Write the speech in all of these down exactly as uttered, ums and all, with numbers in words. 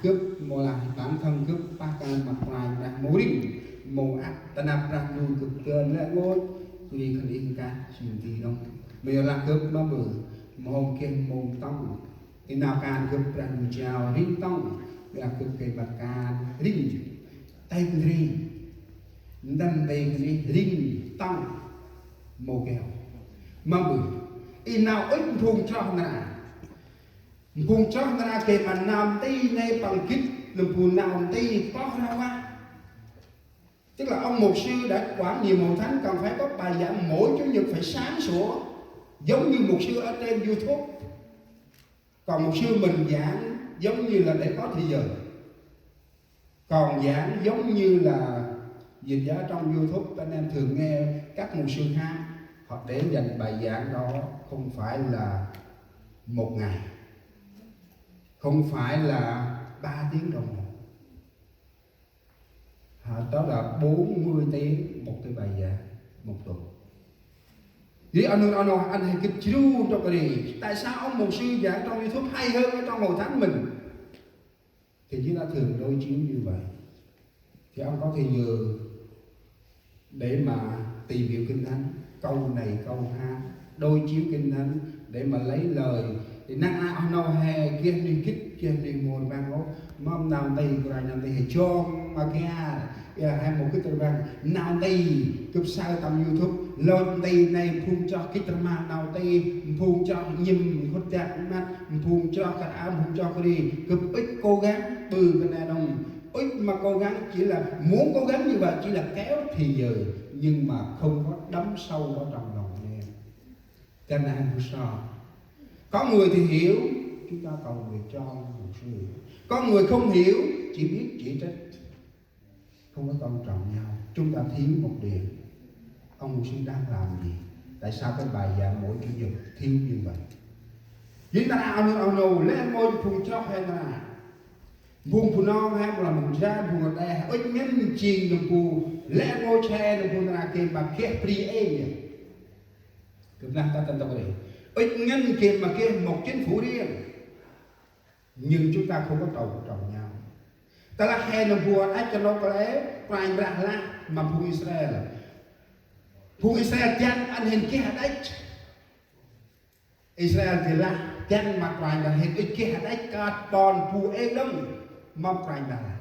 Gâp mâu lah bản thân gâp pah kan ma Kôranh Brah mâu ri, mâu ăp ta năp Brah Ndu gâp dơn lĕ rngôch, ri khân ih kah jêng di nông. Mâu lah gâp ma bơ, mâu hôm geh mông tông. Ti nau kan gâp Brah Ndu jao ring tông, mâu lah gâp gay băt kan ring. Tay gâp ring. Ndăm tay gâp ring tông. Mâu geh. Ma bơ. I nau ŭch phung chroh nra. Phung chroh nra gay ma nau nti nây păng gĭt, nâm bu nau nti poh ra wa. Tức là ông mục sư đã quản nhiều hội thánh, cần phải có bài giảng mỗi chủ nhật phải sáng sủa, giống như mục sư ở trên YouTube. Còn mục sư mình giảng giống như là để có thì giờ. Còn giảng giống như là dịch giả trong YouTube, anh em thường nghe các mục sư hát, họ để dành bài giảng đó không phải là một ngày, không phải là ba tiếng đồng hồ. Hả, đó là bốn mươi tiếng một cái bài giảng một tuần. Ri ăn ăn ăn hay gĭt jru trong cái này. Tại sao ông mục sư giảng trong YouTube hay hơn ở trong hội thánh mình? Thì chúng ta thường đối chiếu như vậy. Thì ông có thì giờ để mà tìm hiểu Kinh Thánh, câu này câu khác, đối chiếu Kinh Thánh để mà lấy lời. Thì năng ai hôm nay hè kia ni kít kia ni môn vang ôh, mâm nau nti, kôranh nau nti hè chong ma kia, ya hai một kít vang, nau nti, gâp sau tâm YouTube, lôch nti nây phung chroh kít ma nau nti, phung chroh nhĭm khŭt dak măt, phung chroh kăt a, phung chroh kri, gâp ŭch kô gắng, bơ kơ nê nông, ŭch ma kô gắng chỉ là, muốn kô gắng như vậy chỉ là kéo thì giờ, nhưng mà không có đắm sâu vào trong lòng anh em. Cho nên hôm sau, có người thì hiểu, chúng ta cầu nguyện cho mục sư. Có người không hiểu, chỉ biết chỉ trích. Không có tôn trọng nhau. Chúng ta thiếu một điều. Ông mục sư đang làm gì? Tại sao cái bài giảng mỗi chủ nhật thiếu như vậy? Jêng ta nau, nau, nau, lĕ mâu phung chroh he ta nau. Phung Bunong he, mâu lah phung Jarai, phung Rađê he, ŭch ngăn jêng nâm bu lĕ mâu che nâm bu ta nau gay ma geh bri êng. Gâp lah ta tâm tâm ri. Ŭch ngăn gay ma geh một chính phủ riêng. Nhưng chúng ta không có tôn trọng nhau. Tơ lah he nâm bu ăn ăch, kơt nôk lĕ Kôranh Brah lah ma phung Israel. Phung Israel dăn ăn hên geh hađăch. Israel di lah dăn ma Kôranh Brah hên ŭch geh hađăch kơt ƀon bu êng đŏng, mâm Kôranh Brah lah.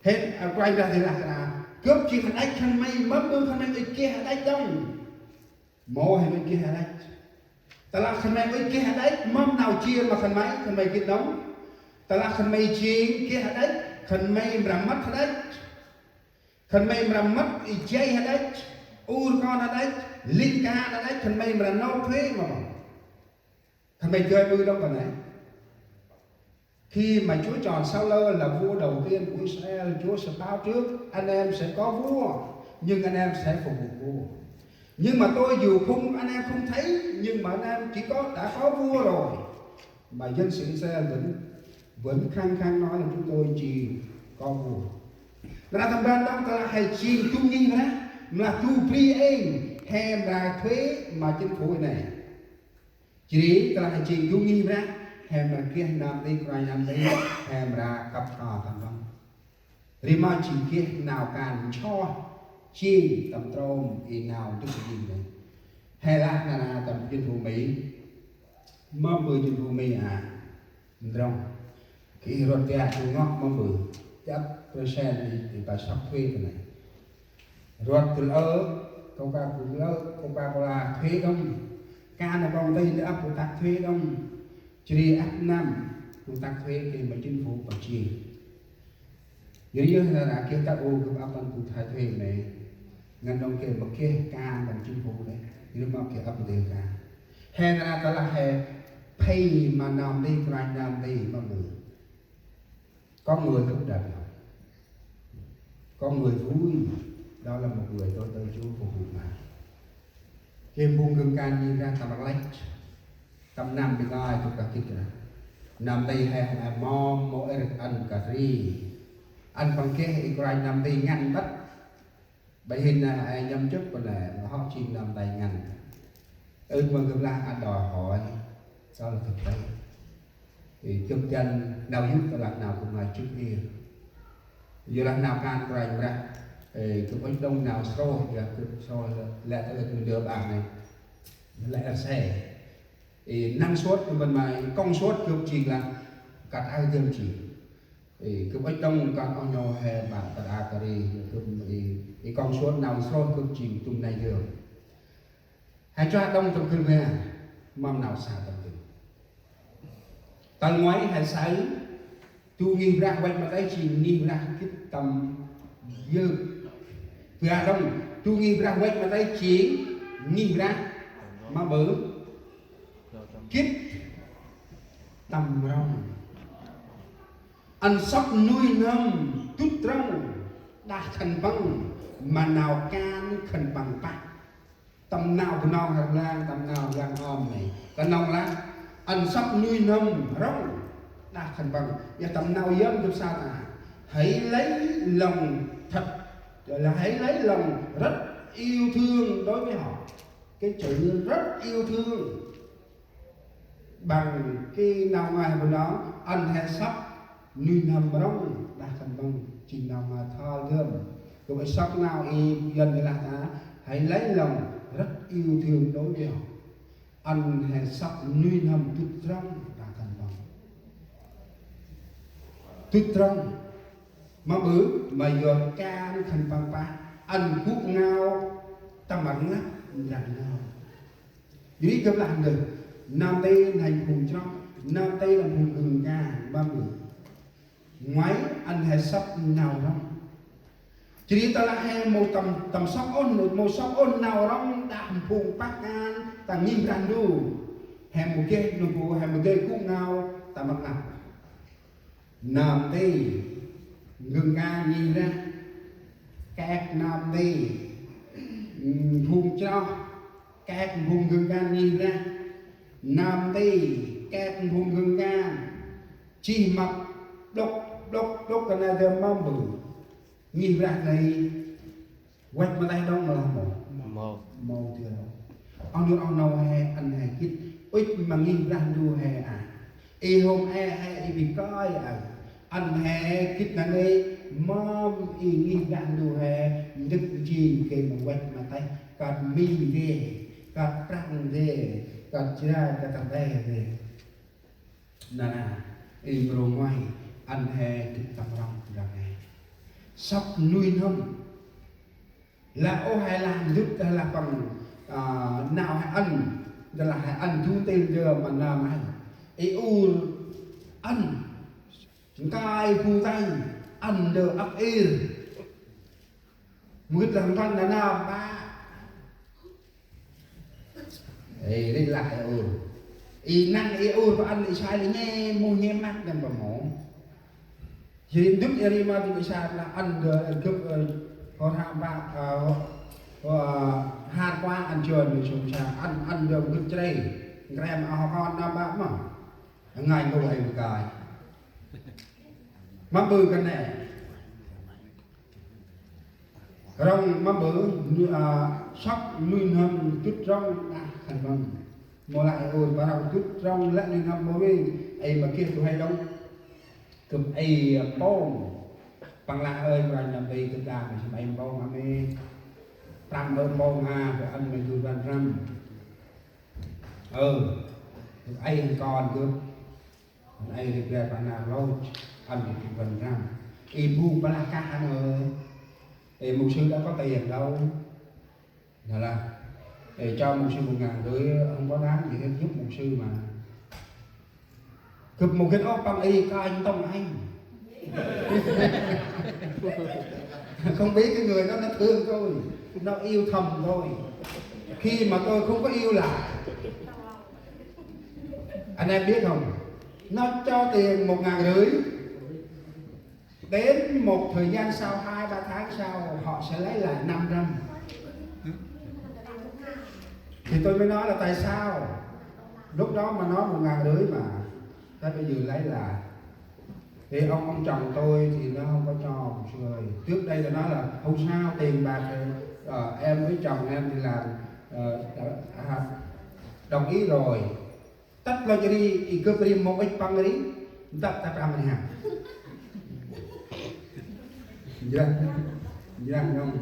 Hên, a, Kôranh Brah di lah kơt nê, gâp jêng hađăch khân may, mâm ƀư khân may ŭch geh hađăch đŏng. Mâu hên ŭch geh hađăch. Tơ lah khân may ŭch geh hađăch, mâm nau jêr ma khân may, khân may gĭt đŏng. Tơ lah khân may jêng geh hađăch, khân may mra mât hađăch. Khân may mra mât i jay hađăch, ur kon hađăch, ling ka hađăch, khân may mra nôk thuế ma ƀon. Khân may gay ƀư đŏng kơt nê. Khi mà Chúa chọn Saul là vua đầu tiên của Israel, Chúa sẽ báo trước anh em sẽ có vua, nhưng anh em sẽ phục vụ vua. Nhưng mà tôi dù không, anh em không thấy, nhưng mà anh em chỉ có, đã có vua rồi. Mà dân sự Israel vẫn, vẫn khăng khăng nói là chúng tôi chỉ có vua. Nđa tâm ban đŏng tơ lah he jêng du ngih Brah, mâu lah du bri êng, he mra thuế ma chính phủ nê. Jêh ri tơ lah he jêng du ngih Brah, he mra geh nau nti, kôranh nau nti, he mra kăp kơt tâm đŏng. Ri ma jêng geh nau kan nsoh jêng tâm trôm i nau dŭt jêng nê. He lah nđa nê tâm chính phủ Mỹ. Mâm ƀư chính phủ Mỹ a, ndrŏng. Geh rvăt dak du ngŏ mâm ƀư, dăp persen i, i ba sŏk thuế kơt nê. Rvăt tơlơi, Coca-Cola, Coca-Cola thuế đŏng. Kan nê công ty nê ăp bu tăk thuế đŏng. Jêh ri ăp năm bu tăk thuế gay ma chính phủ Bắc Triều. Jêh ri yơh nđa nê geh ta ôh gâp ăp ăn bu tăk thuế nê. Ngăn đŏng gay ma geh kan đŏng chính phủ nê. Jêh ri mâm geh ăp bu tăk thuế kan. He nđa nê tơ lah he pay ma nau nti, kôranh nau nti mâm ƀư. Có người không đành lòng. Có người vui, đó là một người tôi, tôi Chúa phục vụ mà. Gay phung gâp kan jêng Brah tâm rlăch. Tâm năm bi ngai gâp kah gĭt kơt nê. Nau nti he hăn a mâm mâu êr ăn kơt ri. Ăn păng geh i kôranh nau nti ngăn băt. Ƀă hên nê, ai nhâm chức kơt nê, hŏ jêng nau nti ngăn. Ơ, ma gâp lah a đòi hỏi, đó là thực tế. Ê, gâp dăn nau yŭk tơlah nau gâp ngơi jŭk ir. Yorlah nau kan Kôranh Brah. Ê, gâp ŭch đŏng nau srôih, yorlah gâp srôih lĕ, lĕ tơ ŭch ndơ ƀă nê. Lĕ rse. Ê, năng suôt gâp mân may, công suôt gâp jêng lah kăt aơ gâp jêng. Ê, gâp ŭch đŏng kăt oh nô he ƀă kăt aơ kari, gâp, ê, ê, công suôt nau srôih gâp jêng tŭm nây gâp. He chua đŏng tâm gâp me, mâm nau sa tâm gâp. Tal ngoai he say, du ngih Brah văch ma têh jêng ngih Brah gĭt tâm yơk. Bơh đŏng, du ngih Brah văch ma têh jêng ngih Brah ma bơh gĭt tâm rŏng. Ăn sŏk nuih n'hâm dŭt rŏng đah khân păng ma nau kan khân păng pah. Tâm nau Bunong hăr lang, tâm nau Yuăn om nê. Knŏng lah ăn sŏk nuih n'hâm rŏng đah khân păng. Yơh tâm nau Yuăn gâp sa ta: Hãy lấy lòng thật, là hãy lấy lòng rất yêu thương đối với họ. Cái chữ rất yêu thương bằng cái nau ngơi Bunong, ăn he sŏk nuih n'hâm rŏng đah khân păng, jêng nau ngơi thoi gơm. Gâp ơi sŏk nau i Yuăn lah ta: Hãy lấy lòng rất yêu thương đối với họ. Ăn he sŏk nuih n'hâm dŭt rŏng đah khân păng. Dŭt rŏng. Ma bơh, ma yor kan khân păng pah, ăn gŭ ngao tâm rnglăp ndrăng nau. Jêh ri gâp lah ndơ, nơm tê n'hanh phung chroh, nơm tê lah phung gưng kan, ma bơh. Ngoai ăn he sŏk nau rŏng. Jêh ri tơlah he mâu tâm, tâm sŏk ôh, mâu sŏk ôh nau rŏng đah phung pah kan ta ngih Brah Ndu. He mâu geh nơm bu, he mâu geh gŭ ngao tâm rnglăp. Nơm tê, gưng kan ngih Brah, kek nơm tê, phung chroh, kek phung gưng kan ngih Brah, nơm tê, kek phung gưng kan, jêh mâp đŏk, đŏk, đŏk kơt nây dơm mâm bơh. Ngih Brah nây văch ma têh đŏng mâu lah mâu? Mâu. Mâu dơm. Oh nô, oh nô he, ăn he gĭt ŭch ma ngih Brah Ndu he a. I hôm e he i bi kơi a. Ăn he gĭt nanê̆ mâm i ngih Brah Ndu he ndâk jêng geh ma văch ma têh, kơt mĭn geh, kơt prăng geh, kơt jrai, kơt rđe geh. Nanê̆, i mrô ngoai, ăn he gĭt tâm rŏng ndrăng he. Sŏk nuih n'hâm. Lah ôh he lah ndŭt, he lah păng, a, nau he ăn, ndơ lah he ăn du ntil ndơ ma nơm he. I ur ăn, nkai bu tay, ăn ndơ âk ir. Mâu gĭt lah nklăn nanê̆ ƀă. Ê, ri lah i ur. I năng i ur pă ăn i sai lĕ nhê, mâu nhê măt đăm pă mâu. Jêh ri ndŭt i ri ma dŭt i sai lah ăn ndơ gâp, ơ, hŏ ha ƀă, ơ, hŏ, hŏ, har kua ăn jơn ndơ sông sa, ăn, ăn ndơ gâp chrê. Ngrem a hŏ kon năm ƀă ma. Ngai ngô ai kai. Ma bơh kơt nê. Rŏng ma bơh, nu-, a, sŏk nuih n'hâm dŭt rŏng đah khân păng. Mâu lah i ur, ƀă rŏng dŭt rŏng lĕ nuih n'hâm mâu ri, ê ma geh du huê đŏng. Gâp ê, a, pông. Păng lah ơi, kôranh nơm ri gâp đah, ma sĭm ê pông, a mê. Prăm ơ pông, a, gâp ăn ma du rbăn răm. Ơ, gâp ê hăn kon gâp. Ăn ê ri bre pa nar lôch, ăn ri rbăn răm. Ê bu pa lah kah ăn ơi. Ê, mục sư đã có tiền đâu. Đó là, ê, cho mục sư một ngàn rưỡi, không có đáng gì hết, giúp mục sư mà. Gâp mâu gĭt ôh păng ê coi anh Tông anh. Không biết cái người đó nó thương tôi, nó yêu thầm tôi. Khi mà tôi không có yêu lại, anh em biết không? Nó cho tiền một ngàn rưỡi. Đến một thời gian sau, hai ba tháng sau, họ sẽ lấy lại năm trăm. Thì tôi mới nói là tại sao? Lúc đó mà nói một ngàn rưỡi mà, thế bây giờ lấy lại. Thì ông, ông chồng tôi thì nó không có cho, mục sư ơi. Trước đây là nói là không sao, tiền bạc thì, ờ, em với chồng em thì làm, ờ, à, đồng ý rồi. Tât plơch ri, i gâp ri mâu ŭch păng ri. Ntăp ta prăm rhiăng. Njrăng, njrăng nŏng.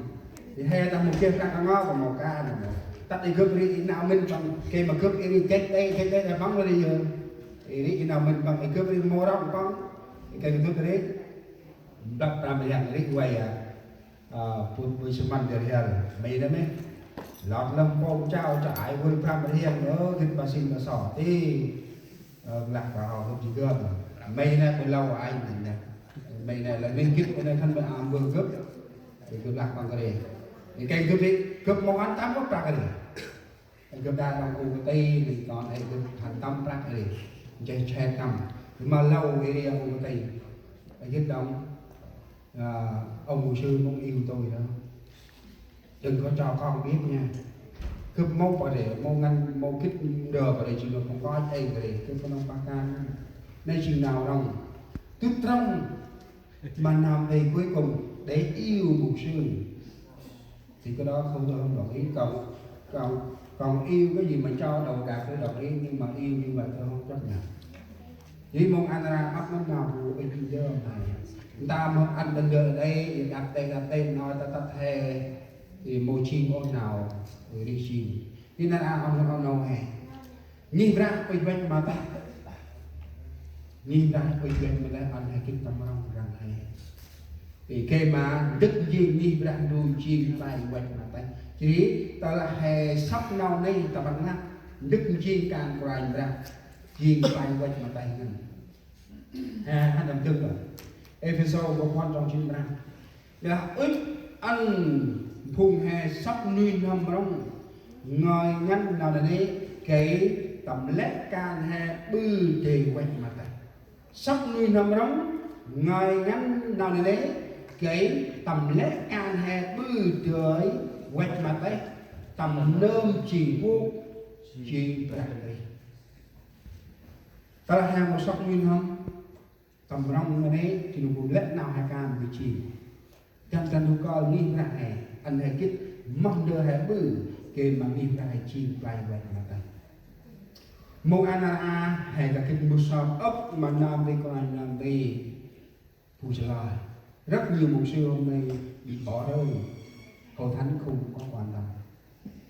Ri he ta mâu geh prăk a ngo, mâu kan nŏng. Tât i gâp ri i nau mĭn păng, gay ma gâp i ri geh đê, geh đê đa păng ri yơ. I ri i nau mĭn păng, i gâp ri mâu rŏng păng. I gay gâp ri. Ntăp prăm rhiăng ri vay a. Ơ, put bui sơmăn dơr hiăr. May nê mê. Lăp lăng pông chao chai vul prăm rhiăng, ơ, gĭt ba sin ba so. Ti, ơ, lăp ba hŏ gâp ji gơm. May nê bơ lâu ai nê nê. May nê lăng nê gĭt, may nê khân ba am bơ gâp. Gâp lăp băng kơre. Nê kêng gâp ri, gâp mâu ăn tăm gâp prăk kơre. Gâp đa đŏng u kơt ti, nê kon ê gâp hăn tăm prăk kơre. Nchih chet tăm. Ma lâu ê ri u kơt ti. Gĭt đŏng. À, ông mục sư không yêu tôi đó. Đừng có cho con biết nha. Gâp mâu pa rê, mâu ngăn, mâu gĭt ndơ pa rê, jêng nô phung kon ê pa rê, gâp knŏng pah kan. Nê jêng nau rŏng. Tŭt trong, mà nau tê cuối cùng, để yêu mục sư. Thì cái đó không, tôi không đồng ý. Còn, còn, còn yêu cái gì mà cho đồ đạc tôi đồng ý, nhưng mà yêu như vậy tôi không chấp nhận. Ri mông ăn ra ăp nâm nau bu ê jêng dơm he. Ntơm ăn đăng đơ đê, đăp đê, đăp đê, nau tât tât he. Ri mâu jêng ôh nau, ri jêng. Ri nau ăn ôh nau he. Ngih Brah ŭch văch ma têh. Ngih Brah ŭch văch ma têh, ăn he gĭt tâm rŏng răng he. Ê, gay ma ndâk njêng ngih Brah Ndu jêng play văch ma têh. Jêh ri, tơlah he sŏk nau nê tâm răng năp, ndâk njêng kan Kôranh Brah jêng play văch ma têh ngăn. He, hăn tâm dâk đŏng. Êphêsô gô puăn trong jêng Brah. Dah ŭch ăn phung he sŏk nuih n'hâm rŏng, ngơi ngăn nau nanê̆ gay tâm lĕ kan he ƀư dơi văch ma têh. Sŏk nuih n'hâm rŏng, ngơi ngăn nau nanê̆ gay tâm lĕ kan he ƀư dơi văch ma têh, tâm nơm jêng bôk, jêng Brah Krist. Tơlah he mâu sŏk nuih n'hâm, tâm rŏng nanê̆, jêng nô gŭ lĕ nau he kan ƀư jêng. Dăn dăn du kơl ngih Brah he, ăn he gĭt moh ndơ he ƀư, gay ma ngih Brah he jêng play văch ma têh. Mông ăn ra a, he gay gĭt mbơh sơm âk ma nơm ri kôranh nơm ri. Phu Salai. Rất nhiều mục sư hôm nay bị bỏ rơi. Hội thánh không có quan tâm.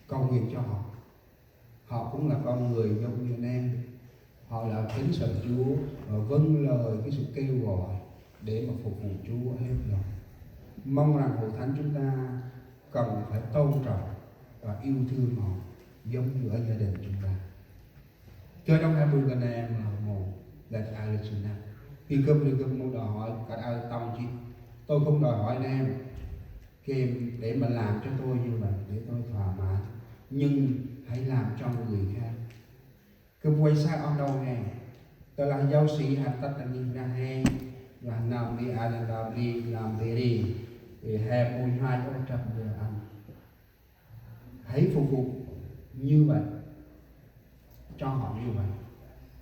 Cầu nguyện cho họ. Họ cũng là con người giống như anh em. Họ là kính sợ Chúa và vâng lời cái sự kêu gọi để mà phục vụ Chúa hết lòng. Mong rằng hội thánh chúng ta cần phải tôn trọng và yêu thương họ giống như ở gia đình chúng ta. Chơ đŏng he ƀư kơt nê ma mâu, lĕ ră aơ lĕ jêh năp. Ri gâp, ri gâp mâu đòi hỏi, kơt aơ tŏng jêh. Tôi không đòi hỏi anh em. Kênh để mà làm cho tôi như vậy, để tôi thỏa mãn. Nhưng hãy làm cho người khác. Gâp vay saơ oh nô he. Tơlah giáo sĩ hăn tât ta ngih Brah he. Lah nơm ri a nơm ri, nơm ri ri. Ri he ƀu nhai ôh trăp ndơ ăn. Hãy phục vụ như vậy. Cho họ như vậy.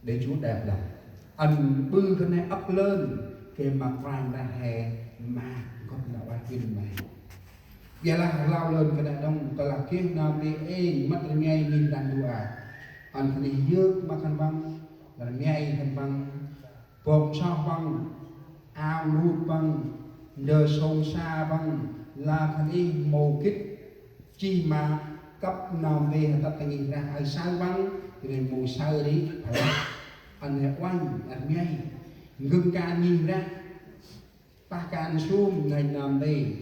Để Chúa đẹp lòng. Ăn ƀư kơt nê ăp lơn. Gay ma Kôranh Brah he ma gâp nau ueh ƀĭn ma he. Biălah rlau lơn kơt nê đŏng, tơlah geh nơm ri êng mât rngai ngih Brah Ndu a. Ăn kơt nê yơk ma khân păng, rngai khân păng, bok soh păng, ao ngut păng, ndơ sông sa păng, lah kơt nê mâu gĭt, jêh ma kăp nơm ri he tât ta ngih Brah aơ saơ păng, ri mâu saơ ri, pha lah, ăn he uănh, ăn rngai, ngưng kan ngih Brah. Pah kan sum nây nơm ri.